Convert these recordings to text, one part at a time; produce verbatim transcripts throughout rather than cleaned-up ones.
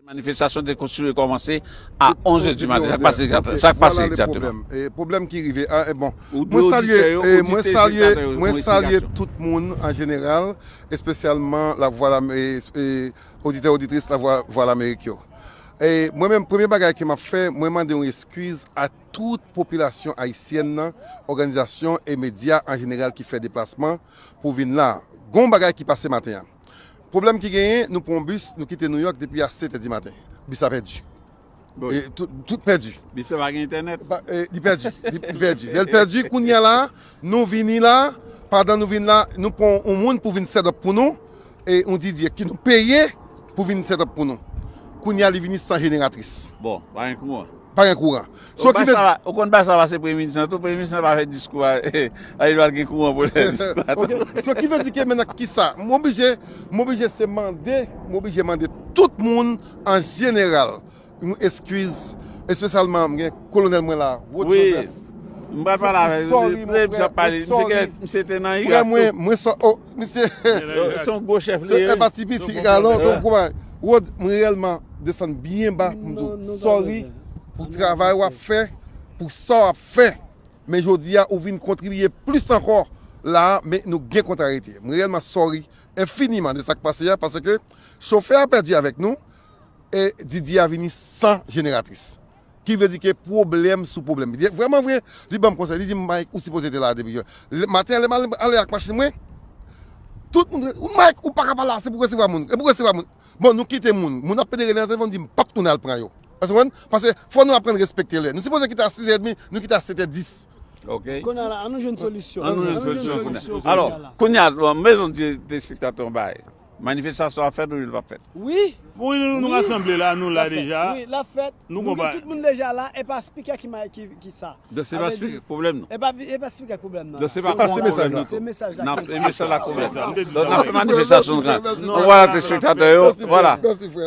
Manifestasyon te kontinye kòmanse a onz è di maten. Sa k pase, sa k pase egzakteman? Pwoblèm ki rive. Mwen salye, mwen salye tout moun an jeneral, espesyalman lavwa, oditè, oditris Lavwa Lamerik yo. Mwen menm, premye bagay ke m ap fè, mwen mande yon eskiz a tout popilasyon ayisyèn nan, òganizasyon e medya an jeneral ki fè deplasman pou vin la. Gon bagay ki pase maten an. Pwoblèm ki genyen, nou pran yon bis, nou kite Nouyòk depi a sèt è di maten. Bis la pèdi. Tout pèdi. Bis la pa gen entènèt. Li pèdi. Li pèdi. Lè l pèdi, kounye a la, nou vini la, pandan nou vin la, nou pran yon moun pou vin sèt ap pou nou, e yon D J ki nou peye pou vin sèt ap pou nou. Kounye a, li vini san jeneratris. Bon, pa gen kouran. Pa gen kouran. Ou konn bagay sa pase premye minis lan tou, premye minis lan pa fè diskou a, a li pral gen kouran pou l fè diskou a. So ki vle di ke menm nan ki sa, m oblije, m oblije se mande, m oblije mande tout moun an jeneral yon eskiz, espesyalman m gen kolonèl mwen la, Rod Joseph. M pral pale avè l, lè misye ap pale, misye te nan Irak tou. Frè mwen, mwen sò, o, misye se yon gwo chèf li ye. Se pa ti piti alò, se yon gwo bagay. Rod, mwen reyèlman desann byen ba pou m di w sorry pou travay w ap fè, pou sa w ap fè. Men jodi a, ou vin kontribiye plis ankò la a, men nou gen kontrarite. Mwen reyèlman sorry enfiniman de sa k pase a, paske chofè a pèdi avèk nou, e D J a vini san jeneratris. Ki vle di ke pwoblèm sou pwoblèm. Vrèman vre, li ban m konsèy, li di m, Mike, ou sipoze te la depi yè. Maten an, lè m ale ak machin mwen, tout moun, Mike, ou pa ka pa la, se pou resevwa moun, e pou resevwa moun. Bon, nou kite moun. Moun ap pede rele nan telefòn, di m p ap tounen al pran yo. Èske w konprann? Paske fò nou aprann respekte lè. Nou sipoze kite a sis è edmi, nou kite a sèt è dis. Ok. Kounye a la, ann nou jwenn solisyon. Ann nou jwenn solisyon kounye a. Alò, kounye a, bon, m bezwen di telespektatè yon bagay. Manifestasyon ap fèt oubyen l p ap fèt? Wi. Wi, nou rasanble la, nou la deja. Wi, l ap fèt. Nou gen tout moun deja la, e pa spikè ki sa. Donk se pa spikè k pwoblèm nou. E pa spikè k pwoblèm nou. Donk se pa kouran k pwoblèm nou tou. Se mesaj la k pwoblèm nou. Donk n ap fè manifestasyon nou. Donk vwala telespektatè yo, vwala.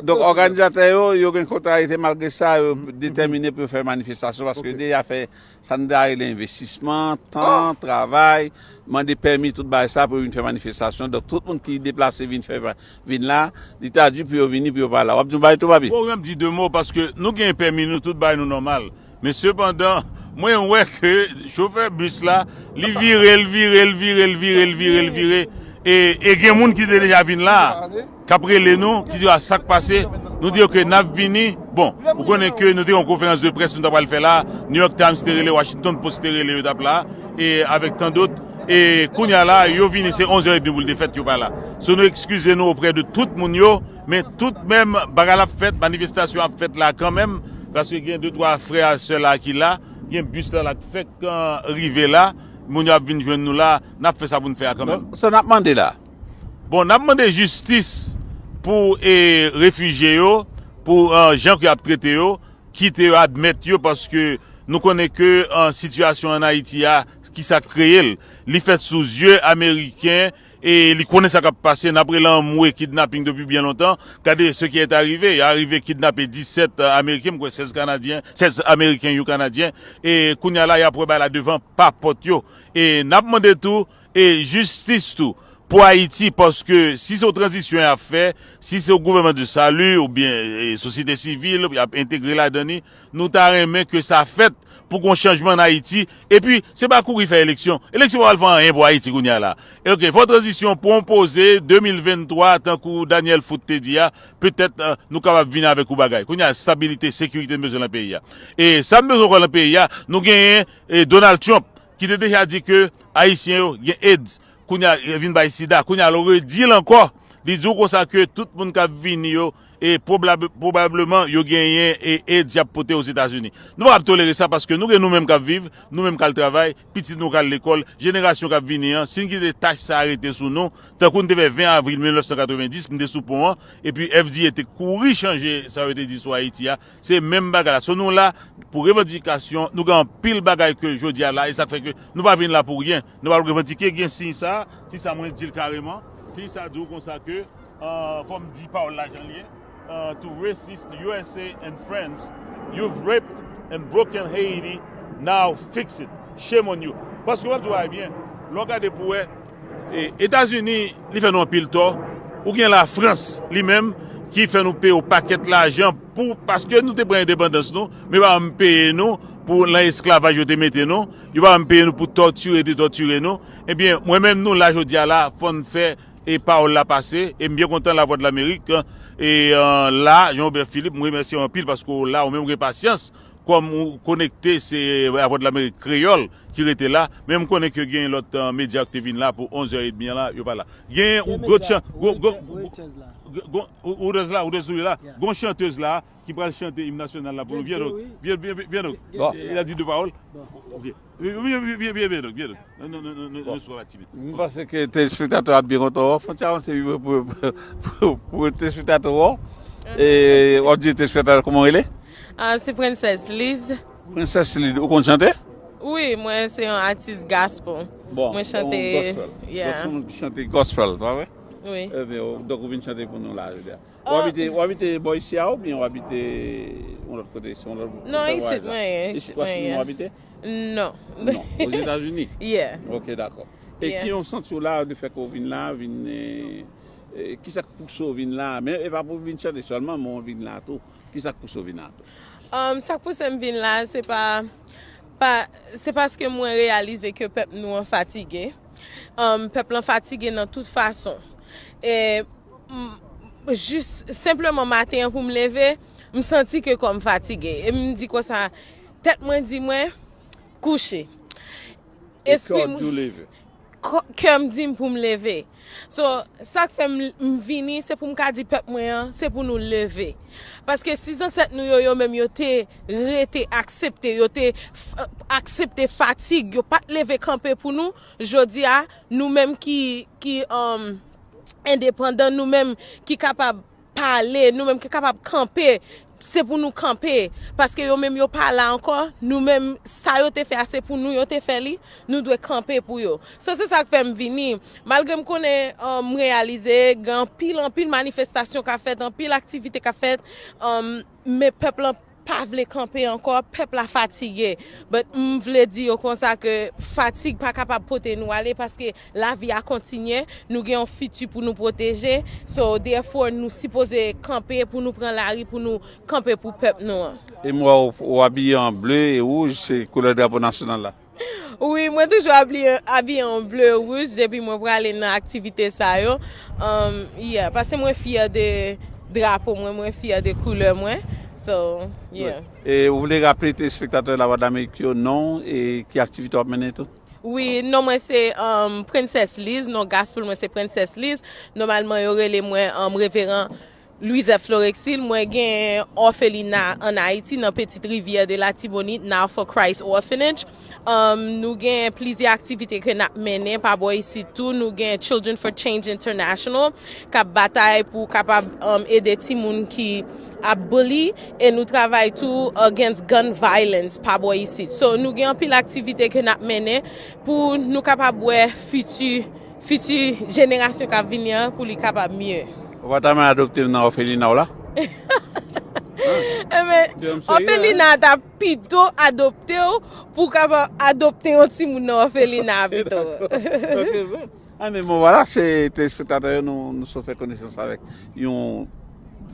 Donk òganizatè yo, yo gen kontrarite, malgre sa yo detèmine pou yo fè manifestasyon paske yo deja fè sa n ta rele envestisman, tan, travay, mande pèmi, tout bagay sa pou yo vin fè manifestasyon. Donk tout moun ki deplase vin fè vin la, li ta di pou yo vini, pou yo pa la. W ap di yon bagay tou, papi? Bon, m ap di de mo paske nou gen pèmi nou, tout bagay nou nòmal. Men sepandan, mwen wè ke chofè bis la, li vire, l vire, l vire, l vire, l vire, l vire, e, e gen moun ki te deja vin la, k ap rele nou, ki di a sa k pase, nou di yo ke n ap vini. Bon, ou konnen ke nou te gen yon konferans de près nou ta pral fè la, New York Times te rele, Washington Post te rele, yo t ap la, e avèk tan dòt, e kounye a la, yo vini, se onz è edmi pou l te fèt, yo pa la. So nou ekskize nou oprè de tout moun yo, men tout menm, bagay la ap fèt, manifestasyon ap fèt la kanmenm, paske gen de twa frè a sè la ki la, gen bis la la k fèk rive la, moun yo ap vin jwenn nou la, n ap fè sa pou n fè a kanmenm. Sa n ap mande la? Bon, n ap mande jistis pou e, refijye yo, pou e, jan ke y ap trete yo, kite yo, admèt yo, paske nou konnen ke e, sitiyasyon ann Ayiti a, ki sa k kreye l, li fèt sou zye ameriken, e li konnen sa k ap pase, n ap rele anmwe kidnaping depi byen lontan. Gade ce qui est arrivé, y a rive kidnape disèt e, ameriken, m kwè sèz kanadyen, sèz ameriken, yon kanadyen, e kounye a la, y ap wè bagay la devan pa pòt yo. E n ap mande tou, e jistis tou pou Ayiti, paske si se yon tranzisyon y ap fè, si se yon gouvènman de sali oubyen e, sosyete sivil y ap entegre ladan li, nou ta renmen ke sa fèt pou gon chanjman ann Ayiti. Epi, se pa kouri fè eleksyon. Eleksyon pa pral fè anyen pou Ayiti kounye a la. E oke, fò tranzisyon pwonpoze de mil venntwa, tankou Daniel Foot te di a, petèt e, nou kapab vin avèk yon bagay. Kounye a, stabilite, sekirite n bezwen nan peyi a. E sa n bezwen ankò nan peyi a, nou genyen e, Donald Trump, ki te deja di ke Ayisyen yo gen AIDS, kounye a vin bay sida, kounye a l redi l ankò, li di w konsa ke tout moun k ap vini yo, e pwoblab- pwobableman yo genyen e AIDS y ap pote Ozetazini. Nou pa kab tolere sa paske nou gen nou menm k ap viv, nou menm k al travay, pitit nou k al lekòl, jenerasyon k ap vini an, si n kite tach sa a rete sou nou, tankou n te fè ven avril mil nèf san katrevenndis, m te sou pon an, epi F D A te kouri chanje sa yo te di sou Ayiti a, se menm bagay la. So nou la pou revandikasyon, nou gen anpil bagay ke jodi a la, e sa k fè ke nou pa vin la pou ryen. Nou pral revandike, gen siy sa, siy sa mwen di l kareman. Siy sa di w konsa ke, e, fò m di pawòl la jan l ye, e, to racist U S A and France, you've raped and broken Haiti, now fix it. Shame on you. Paske w ap di w a byen, lè w gade pou wè, e, Etazini, li fè nou anpil tò. Ou gen Lafrans, li menm, ki fè nou peye yon pakèt lajan pou, paske nou te pran endepandans nou, men yo pa janm peye nou pou nan esklavaj yo te mete nou, yo pa janm peye nou pou tòtire yo te tòtire nou. Ebyen, mwen menm nou la jodi a la, fò n fè e pawòl la pase, e m byen kontan Lavwadlamerik, e, e, la, Jean Robert Philippe, m remèsye w anpil paske w la, ou menm w gen pasyans, kòm ou konekte, se Lavwadlamerik kreyòl ki rete la, men m konnen ke gen lòt, e, medya ki te vin la pou onz è edmi an la, yo pa la. Gen ou gwo chan, gwo, gwo, gwo, gwo, Routers la, Routers wi la, gwo chantèz la, ki pral chante im nasyonal la pou nou. Vyen donk, vyen, vyen, vyen, vyen donk. Bon. Il a dit deux paroles. Ok. Vyen, vyen, vyen, vyen, vyen donk, vyen donk. Non, non, non, non, non, non, swa pa timid. M panse ke telespektatè ap byen kontan wè w. Fò n ti avanse wi pou, pou, pou, pou telespektatè wè w. E w ap di telespektatè kòman w rele? Ah, se Princess Liz. Princess Liz, ou konn chante? Wi, mwen se yon atis gospel. Bon, mwen chante, yon gospel. Yeah. Donk, yon moun ki chante gospel, pa vre? Wi. Ebyen, donk ou vin chante pou nou la jodi a. W abite, w abite bò isi a oubyen w abite yon lòt kote? Se yon lòt, non, isit mwen ye, isit mwen ye. Washington w abite? Non. Non, Ozetazini? Yeah. Ok, dakò. E ki yon santi w la, de fè ke w vin la, vin, e, e, kisa k pouse w vin la? Men e pa pou vin chante sèlman, men w vin la tou. Kisa k pouse w vin la tou? Um, sa k pouse m vin la, se pa, pa, se paske mwen reyalize ke pèp nou an fatige. Um, pèp lan fatige nan tout fason. E, m, jis senpleman maten an pou m leve, m santi ke kò m fatige. E m di konsa, tèt mwen di mwen, kouche. Espri mwen, kè m di m pou m leve. So, sa k fè m, m vini, se pou m ka di pèp mwen an, se pou nou leve. Paske si zansèt nou yo, yo menm yo te rete aksepte, yo te f-, aksepte fatig, yo pa t leve kanpe pou nou, jodi a, nou menm ki, ki, um, endepandan, nou menm ki kapab pale, nou menm ki kapab kanpe, se pou nou kanpe. Paske yo menm yo pa la ankò, nou menm sa yo te fè a, se pou nou yo te fè li, nou dwe kanpe pou yo. So, se sa k fè m vini. Malgre m konnen, um, m reyalize, gen anpil, anpil manifestasyon k ap fèt, anpil aktivite k ap fèt, um, men pèp lan pa vle kanpe ankò, pèp la fatige. But m vle di yo konsa ke fatig pa kapab pote nou ale paske lavi a kontinye, nou gen yon fiti pou nou pwoteje. So, therefore, nou sipoze kanpe pou nou pran lari, pou nou kanpe pou pèp nou an. E m wè w, w abiye an ble e wouj, se koulè drapo nasyonal la. Wi, mwen toujou abiye, abiye an ble wouj depi mwen prale nan aktivite sa yo. Um, yeah, paske mwen fyè de drapo mwen, mwen fyè de koulè mwen. So, yeah. E ou vle raple telespektatè Lavwadlamerik yo non w e ki aktivite w ap mennen tou? Wi, non mwen se, um, Princess Liz, non gospel mwen se Princess Liz. Nòmalman, yo rele mwen, um, Reveran Louisette Florexil, mwen gen òfelina ann Ayiti, nan Petite Rivière de l'Artibonite, Now for Christ Orphanage. Um, nou gen plizyè aktivite ke n ap mennen pa bò isit tou. Nou gen Children for Change International, k ap batay pou kapab, um, ede timoun ki ap bully, e nou travay tou against gun violence pa bò isit. So, nou gen anpil aktivite ke n ap mennen pou nou kapab wè fiti fiti jenerasyon k ap vini an pou li kapab mye. Ou pa ta renmen adopte m nan òfelina w la? Enben, òfelina a ta pito adopte w pou w kapab adopte yon timoun nan òfelina a pito. Ok, bon. Enben, bon, vwala, se telespektatè yo, nou, nou sot fè konesans avèk yon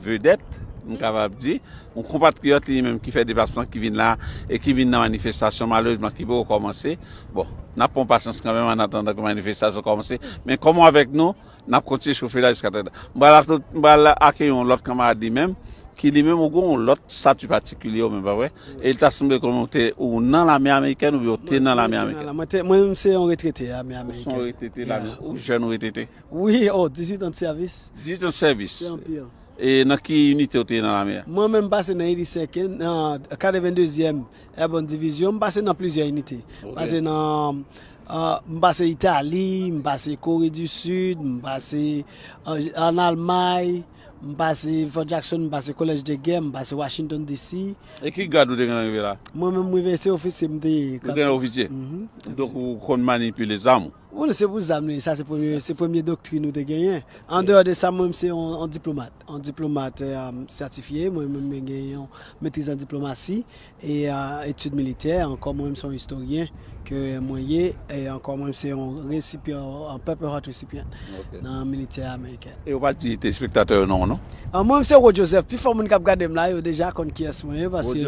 vedèt, m kapab di, yon konpatriyòt li menm ki fè deplasman, ki vin la, e ki vin nan manifestasyon, malerezman, ki poko kòmanse. Bon, n ap pran pasyans kanmenm, annatandan ke manifestasyon kòmanse. Men kòman avèk nou, n ap kontinye chofe la jiska trè ta. M pral ak-, m pral akeyi yon lòt kanmarad li menm, ki li menm ou gen yon lòt stati patikilye ou menm, pa vre? E li ta sanble kòm ou te, ou nan lame amerikèn oubyen ou te nan lame amerikèn? Mwen te, mwen se yon retrete lame amerikèn. Ou se yon retrete lame, ou jèn retrete? Wi, oh, dizuit an de sèvis. Dizuit an de sèvis. Se anpil. E nan ki inite ou te ye nan lame a? Mwen menm m pase nan eighty-second, nan katrevendezyèm Airborne Division, m pase nan plizyè inite. Ok. Pase nan, ah, m pase Itali, m pase Kore di Sid, m pase an, an Almay, m pase Fort Jackson, m pase Collège de Guerre, m pase Washington D C. E ki grad ou te gen nan rive la? Mwen menm m rive se ofisye m te ye. Ou te gen ofisye? Mhm. Donk ou konn manipile zam ou? Bon, se pou zam li, sa se premye, se premye doktrin nou te genyen. An dehors de sa, mwen, se yon, yon diplomat. Yon diplomat, euh, sètifye, mwen menm mwen gen yon metriz an diplomasi e, euh, etid militè. Ankò mwen menm se yon istoryen ke mwen ye, e ankò mwen menm se yon resipyan, yon Purple Heart recipient nan militè ameriken. E ou pa di telespektatè yo non, non? Ah, mwen menm se Rod Joseph. Pifò moun k ap gade m la, yo deja konn kiyès mwen ye, paske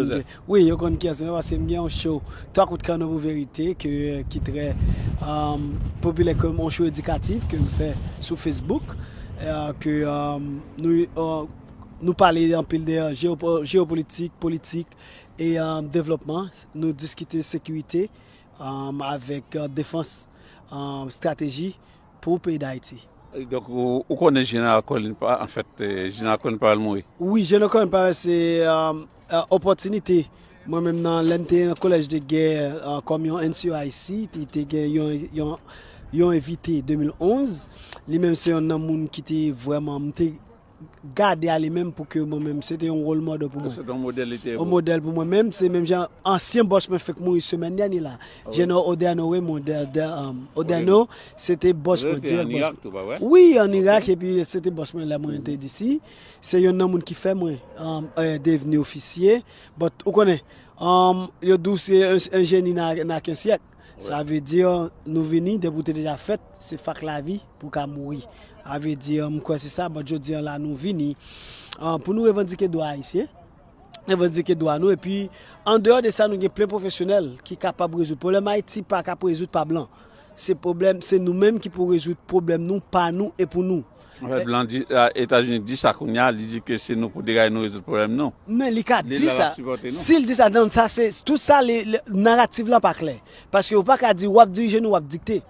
wi, yo konn kiyès mwen paske m gen yon show, Twa Kout Kanno pou Verite, ke, ki trè, um, popilè kòm yon show edikatif ke m fè sou Facebook, euh, ke, um, nou, euh, nou pale anpil de, euh, jeyopo- jeyopolitik, politik e, euh, devlopman. Nou diskite sekirite, um, avèk, euh, defans, um, estrateji pou peyi Dayiti. Donk, ou, ou konnen Jeneral Colin Powell, anfèt, eh, Jeneral Colin Powell mouri. Wi, Jeneral Colin Powell se, um, euh, opòtinite. Mwen menm nan, lè m te nan kolèj de gè, euh, kòm yon N C O I C, li te gen yon, yon, yon envite de mil onz. Li menm se yon nan moun ki te vrèman, m te gade a li menm pou ke mwen menm, se te yon role model pou mwen. Se te yon modèl li te ye. Yon modèl pou mwen menm, se menm jan ansyen bòs mwen fèk mouri semèn dènye la. Jeneral Odano Raymond, de, de, um, Odano, se te bòs mwen, dirèk bòs mwen. Wi, an Irak, epi se te bòs mwen lè mwen te D C. Se yonn nan moun ki fè mwen, um, eh, devni ofisye. But, ou konnen, um, yo di w se un, un génie n'a, n'a qu'un siècle. Sa vle di, nou vini, depi w te deja fèt, se fak lavi pou w ka mouri. Sa vle di, m kwè se sa, but jodi an la, nou vini, uh, pou nou revandike dwa ayisyen, revandike dwa nou, epi an dehors de sa, nou gen plen pwofesyonèl ki kapab rezoud pwoblèm. Ayiti pa ka rezoud pa blan. Se pwoblèm, se nou menm ki pou rezoud pwoblèm nou, pa nou e pou nou. Anfèt, blan di, a, Etazini di sa kounye a, li di ke se nou pou degaje nou rezoud pwoblèm nou. Men li ka di sa. Si l di sa, non, sa se, tout sa, li, li, naratif lan pa klè. Paske ou pa ka di w ap dirije nou, w ap dikte.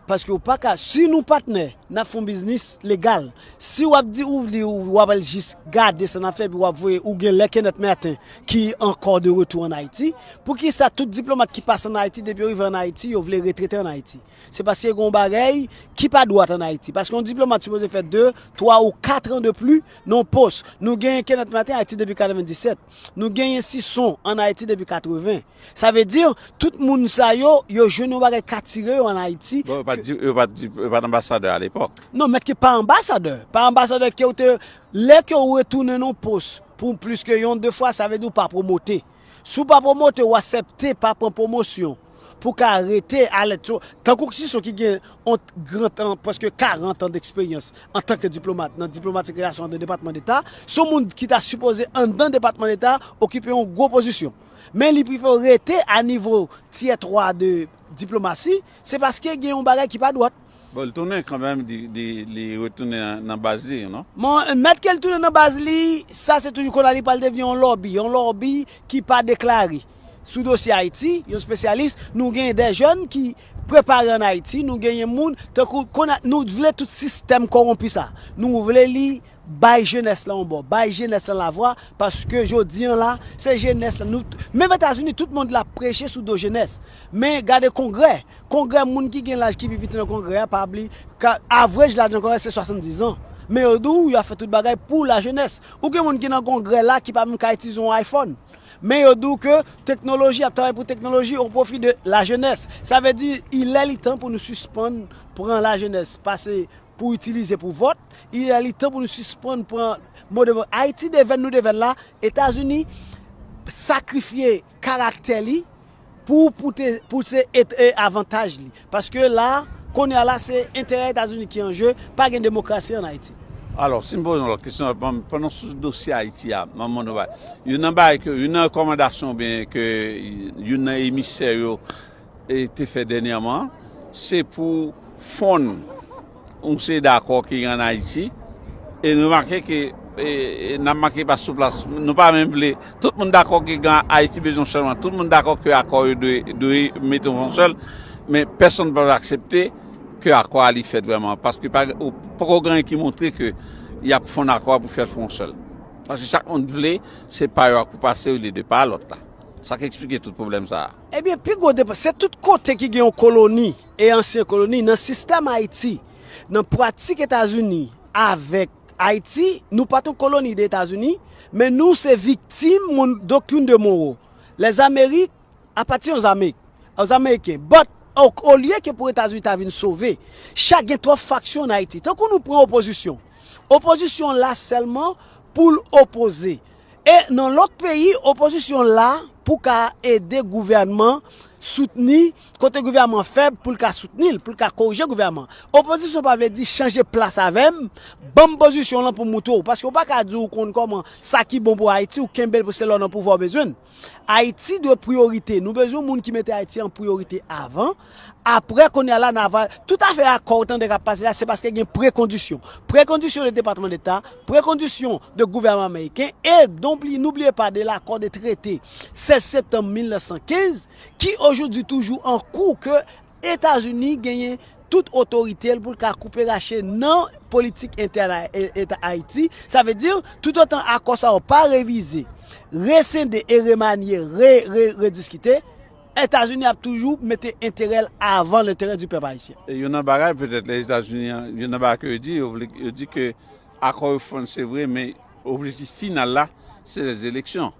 Paske ou pa ka, si nou patnè, n ap fè yon biznis legal. Si w ap di ou vle, w ap al jis gade sa n ap fè, epi w ap voye, ou gen lè Kenneth Merten ki ankò de retou ann Ayiti. Poukisa tout diplomat ki pase ann Ayiti, depi yo rive ann Ayiti, yo vle retrete ann Ayiti? Se paske gen yon bagay ki pa dwat ann Ayiti. Paske yon diplomat sipoze fè de, twa ou kat an de pli nan yon pòs. Nou genyen Kenneth Merten Ayiti depi katrevenndisèt. Nou genyen Sison ann Ayiti depi katreven. Sa vle di, tout moun sa yo, yo jwenn yon bagay k atire yo ann Ayiti. Bon, yo pa t di, yo pa t di, yo pa t anbasadè alepòk. Non, mèt ke pa anbasadè. Pa anbasadè ke w te, lè ke w retounen nan yon pòs pou plis ke yon de fwa, sa vle di w pa pwomote. Si w pa pwomote, w aksepte pa pran pwomosyon pou w ka rete alèt. So, tankou Sison ki gen yon gran tan, prèske karant an deksperyans antanke diplomat nan Diplomatic Relations anndan Depatman Deta, se yon moun ki ta sipoze anndan Depatman Deta okipe yon gwo pozisyon. Men li prefere rete a nivo tyè twa de diplomasi, se paske gen yon bagay ki pa dwat. Bon, li tounen kanmenm, li, li, li retounen nan, nan baz li, non? Bon, mèt ke l tounen nan baz li, sa se toujou konn la li pral devyen yon lòbi, yon lòbi ki pa deklare. Sou dosye Ayiti, yon espesyalis, nou genyen de jèn ki prepare ann Ayiti, nou genyen moun, tankou, konn a, nou vle tout sistèm kòwonpi sa. Nou vle li bay jenès lan yon bò, bay jenès lan lavwa, paske jodi an la, se jenès lan, nou, menm Etazini, tout mond la preche sou do jenès. Men gade Kongrè, Kongrè, moun ki gen laj ki pi piti nan Kongrè a, pa bliye, ka, average laj nan Kongrè se swasanndizan. Men yo di w, y ap fè tout bagay pou lajenès. Ou gen moun ki nan Kongrè la ki pa menm ka itilize yon iPhone. Men yo di w ke teknoloji, ap travay pou teknoloji o pwofi de lajenès. Sa vle di, il è li tan pou nou sispann pran lajenès pase pou itilize pou vòt. Il è li tan pou nou sispann pran mode. Ayiti devèn nou devèn la, Etazini sakrifye karaktè li pou, pou te, pou se et, e avantaj li. Paske la, kounye a la, se enterè Etazini ki an je, pa gen demokrasi ann Ayiti. Alò, si m poze yon lòt kesyon, pandan sou dosye Ayiti a, manman nou bay. Youn nan bagay ke, youn nan rekòmandasyon oubyen ke youn nan emisè yo e, te fè dènyèman, se pou fonn yon seri dakò ki gen ann Ayiti. E n remake ke e, e, n ap make pa sou plas. Nou pa menm vle. Tout moun dakò ke gen Ayiti bezwen yon sèl manm. Tout moun dakò ke akò yo dwe, dwe mete yon sèl. Men pèsonn pa vle aksepte ke akò a li fèt vrèman. Paske pa, ou poko gen anyen ki montre ke y ap fonn akò a pou fè l fè yon sèl. Paske chak moun vle, se pa yo a kou pase olye de pa lòt la. Sa k eksplike tout pwoblèm sa a. Ebyen, pi gwo depan, se tout kote ki gen yon koloni e ansyen koloni nan sistèm Ayiti, nan pratik Etazini avèk Ayiti, nou pa t yon koloni de Etazini, men nou se viktim moun, doktrin de Monroe. Lèzamerik, apati Ozamerik, Ozamerike, but o- olye ke pou Etazini ta vin sove. Chak gen twòp faksyon ann Ayiti. Tankou nou pran opozisyon. Opozisyon la sèlman pou l opoze. E nan lòt peyi, opozisyon la pou ka ede gouvènman soutni, kote gouvènman fèb, pou l ka soutni l, pou l ka korije gouvènman. Opozisyon pa vle di chanje plas avè m, ban m pozisyon lan pou m moutre w. Paske w pa ka di w konn kòman sa ki bon pou Ayiti, w kenbe l pou se lè w nan pouvwa w bezwen l. Ayiti dwe priyorite. Nou bezwen moun ki mete Ayiti an priyorite avan. Apre, kounye a la, n a va. Tout afè akò ou tande k ap pase la, se paske gen prekondisyon. Prekondisyon de Depatman Deta, prekondisyon de gouvènman ameriken, e donk, nou bliye pa de lakò de trete sèz septanm mil nèf san kenz, ki ojodi toujou an kou ke Etazini genyen tout otorite l pou l ka koupe rache nan politik entèn a- e- Eta Ayiti. Sa vle di, toutotan akò sa yo pa revize, resende e remanye, re, re, rediskite, Etazini ap toujou mete enterè l avan lenterè di pèp ayisyen. E youn nan bagay, petèt, Lèzetazini an, youn nan bagay ke yo di, yo vle, yo di ke akò yo fè se vre, men objektif final la, se lèzeleksyon.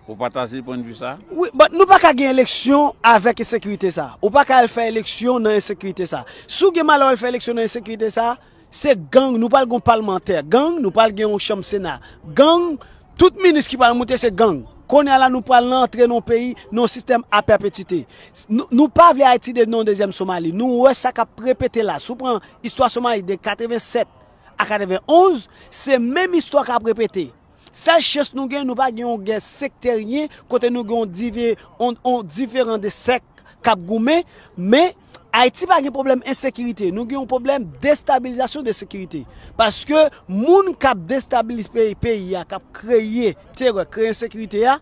Ou pataje pwennvi sa? Wi, but nou pa ka gen eleksyon avèk ensekirite sa. Ou pa ka al fè eleksyon nan ensekirite sa. Si w gen malè w al fè eleksyon nan ensekirite sa, se gang, nou pral gen yon palmantè gang, nou pral gen yon chanm Sena gang, tout minis ki pral moute se gang. Kounye a la nou pral antre nan yon peyi, nan yon sistèm a pèpetite. S- Nou, nou pa vle Ayiti de nan yon dezyèm Somali. Nou wè sa k ap repete la. Si w pran istwa Somali de katreven sèt a katreven onz, se menm istwa k ap repete. Sèl chans nou gen, nou pa gen yon gè sekteryen kote nou gen yon dive, yon, yon diferan de sèk k ap goumen, men Ayiti pa gen pwoblèm ensekirite, nou gen yon pwoblèm destabilizasyon de sekirite. Paske moun k ap destabilize peyi, peyi a, k ap kreye terè, kreye ensekirite a,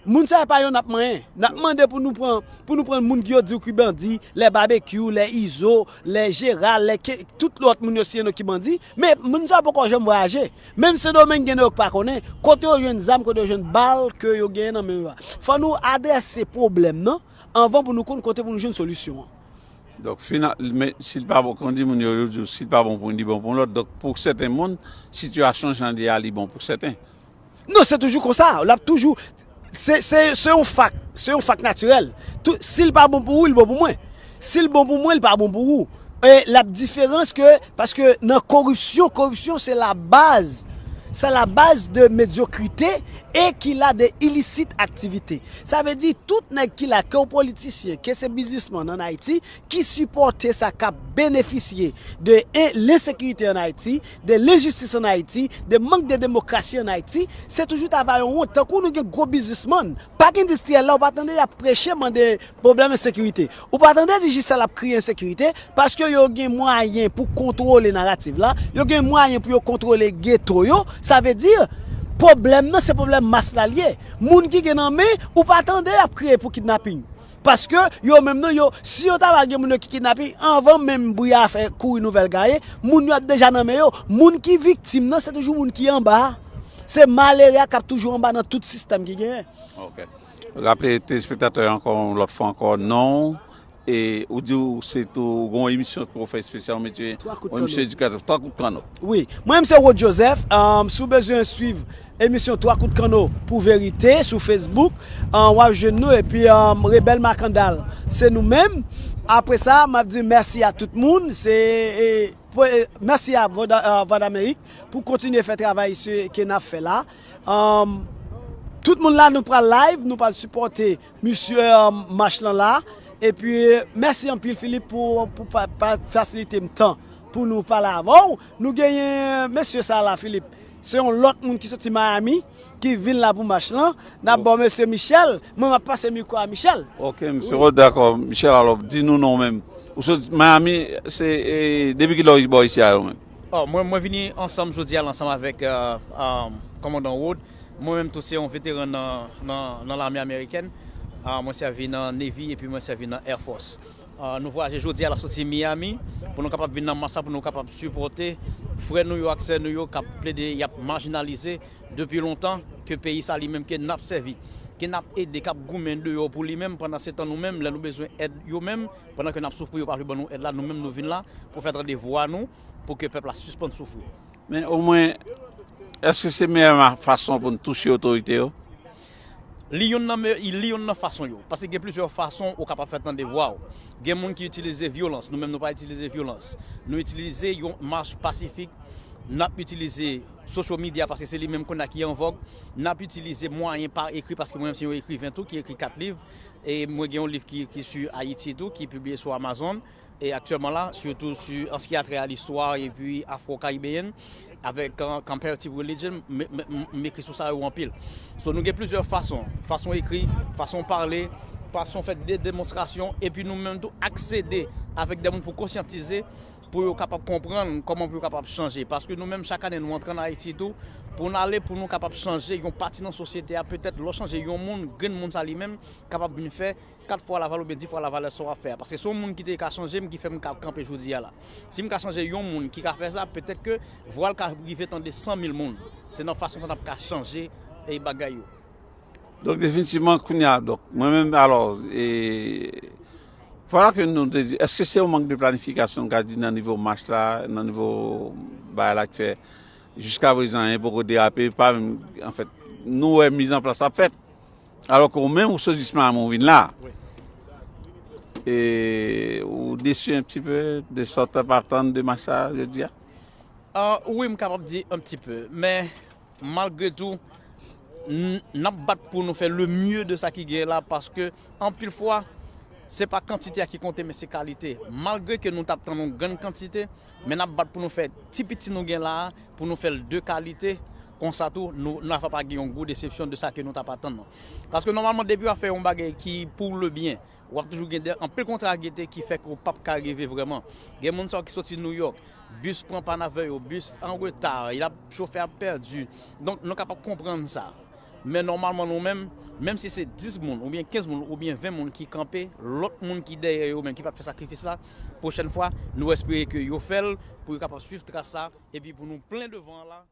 moun sa yo pa yo n ap manyen. N ap mande pou nou pran, pou nou pran moun ki yo di w ki bandi, lè Babekyou, lè Izo, lè Jera, lè ke, tout lòt moun yo siyen non ki bandi, men moun sa yo poko janm vwayaje. Menm Sendomeng gen nan yo k pa konnen. Kote yo jwenn zam, kote yo jwenn bal ke yo genyen nan men yo a. Fò nou adrese pwoblèm nan anvan pou nou konn kote pou nou jwenn solisyon an. Donk, final, men si l pa bon, kon di moun yo, yo di w, si l pa bon pou youn, li bon pou lòt. Donk, pou sèten moun, sitiyasyon jan l ye a, li bon pou sèten. Non, se toujou konsa. L ap toujou. Se, se, se yon fak. Se yon fak natirèl. Tou, si l pa bon pou ou, li bon pou mwen. Si l bon pou mwen, li pa bon pou ou. E l ap diferans ke, paske nan koripsyon, koripsyon se la baz. Se la baz de medyokrite e ki la de ilisit aktivite. Sa vle di, tout nèg ki la, ke w politisyen, ke se biznismann ann Ayiti, ki sipòte sa k ap benefisye de en- lensekirite ann Ayiti, de lenjistis ann Ayiti, de mank de demokrasi ann Ayiti, se toujou ta va yon wont. Tankou nou gen gwo biznismann, pak endistriyèl la, ou pa tande y ap preche mande pwoblèm ensekirite. Ou pa tande di jis sa l ap kriye ensekirite, paske yo gen mwayen pou kontwole naratif la, yo gen mwayen pou yo kontwole geto yo, sa vle di, pwoblèm nan se pwoblèm mas la l ye. Moun ki gen nan men, ou pa tande y ap kriye pou kidnaping. Paske yo menm nan yo, si yo ta va gen moun yo ki kidnape, anvan menm bri a fè kouri nouvèl gaye, moun yo ap deja nan men yo. Moun ki viktim nan, se toujou moun ki anba a. Se malere a k ap toujou anba nan tout sistèm ki genyen. Ok. Raple telespektatè yo ankò yon lòt fwa ankò, non w, e ou di w se tou yon emisyon ke w fè espesyal, ou mete yon emisyon edikatè, Twa Kout Kanno. Wi, mwen menm se Rod Joseph. Um, si w bezwen swiv emisyon Twa Kout Kanno pou verite sou Facebook, um, w ap jwenn nou. Epi, um, Rebèl Makandal, se nou menm. Apre sa, m ap di mèsi a tout moun. Se, e, pou, e, mèsi a Voda- a Vwa Damerik pou kontinye fè travay se ke n ap fè la. Um, tout moun la, nou pral live, nou pral sipòte misye, um, mach lan la. Epi, mèsi anpil, Philippe, pou, pou pa, pa fasilite m tan pou nou pale avè w. Nou genyen mesye sa la, Philippe. Se yon lòt moun ki soti Miami, ki vin la pou mach lan. N ap ba w mesye Michel. Mwen, m ap pase mikwo a Michel. Ok, mesye Rod, dakò. Michel, alò, di nou non w menm. Ou soti Miami, se, e, depi kilè w bò isi a, ou menm? Oh, mwen, mwen vini ansanm jodi a la ansanm avèk, euh, euh, kòmandan Rod. Mwen menm tou se yon veteran nan, nan, nan lame amerikèn. Ah, mwen sèvi nan Navy epi mwen sèvi nan Air Force. Ah, nou vwayaje jodi a la soti Miami pou nou kapab vin nan mach sa, pou nou kapab sipòte frè nou yo ak sè nou yo k ap plede, y ap majinalize depi lontan, ke peyi sa li menm ke n ap sèvi, ke n ap ede, k ap goumen deyò pou li menm, pandan se tan nou menm, lè nou bezwen èd yo menm, pandan ke n ap soufri, yo pa vle ban nou èd la, nou menm nou vin la pou fè tande vwa nou, pou ke pèp la sispann soufri. Men omwen, èske se meyè ma- fason pou n touche otorite yo? Li youn nan me- li youn nan fason yo, paske gen plizyè fason ou kapab fè tande vwa w. Gen moun ki itilize vyolans, nou menm nou pa itilize vyolans. Nou itilize yon mach pasifik, n ap itilize social media paske se li menm kounye a ki an vòg, n ap itilize mwayen pa ekri paske mwen menm se yon ekriven tou ki ekri kat liv, e mwen gen yon liv ki, ki sou Ayiti tou, ki pibliye sou Amazon, e aktyèlman la, sitou sou an ce qui a trait à l'histoire epi afro-caribéenne, avèk uh, comparative religion, m ekri sou sa yo anpil. So nou gen plizyè fason, fason ekri, fason pale, fason fè de demonstrasyon, epi nou menm tou aksede avèk de moun pou konsyantize, pou yo kapab konprann kòman pou yo kapab chanje. Paske nou menm chak ane nou antre ann Ayiti tou, pou n ale pou nou kapab chanje yon pati nan sosyete a, petèt lè w chanje yon moun, grenn moun sa li menm kapab vin fè kat fwa lavalè oubyen dis fwa lavalè sa w ap fè a. Paske se yon moun ki te ka chanje m ki fè m ka kanpe jodi a la. Si m ka chanje yon moun ki ka fè sa, petèt ke vwa l ka rive tande san mil moun. Se nan fason sa n ap ka chanje e bagay yo. Donk definitivman kounye a, donk mwen menm alò, e fwa la ke nou te di, èske se yon mank de planifikasyon, n ka di nan nivo mach la, nan nivo bagay la ki fè jiska prezan anyen poko derape, pa menm anfèt nou wè mizanplas ap fèt. Alò ke ou menm ou sot jisman a men ou vin la. E ou desi un petit peu de sa w t ap atann de mach sa jodi a? Uh, wi, m kapab di un petit peu, men malgre tou, n ap bat pou nou fè le mieux de sa ki gen la, paske anpil fwa se pa kantite a ki konte, men se kalite. Malgre ke nou t ap tann yon grann kantite, men n ap bat pou nou fè ti piti nou gen la a, pou nou fè l de kalite. Konsa tou nou n ap pa gen yon gwo desepsyon de sa ke nou t ap atann non. Paske nòmalman depi w ap fè yon bagay ki pou le byen, w ap toujou gen anpil kontrariyete ki fè ke w p ap ka rive vrèman. Gen moun sa yo ki soti Nouyòk, bis pran pàn avè yo, bis an reta, y ap chofè ap pèdi. Donk nou kapab konprann sa. Men nòmalman nou menm, menm si se dis moun oubyen kenz moun oubyen ven moun ki kanpe, lòt moun ki dèyè yo menm ki pa t fè sakrifis la, pwochèn fwa nou espere ke yo fè l pou yo kapab swiv tras sa epi pou nou plen devan an la.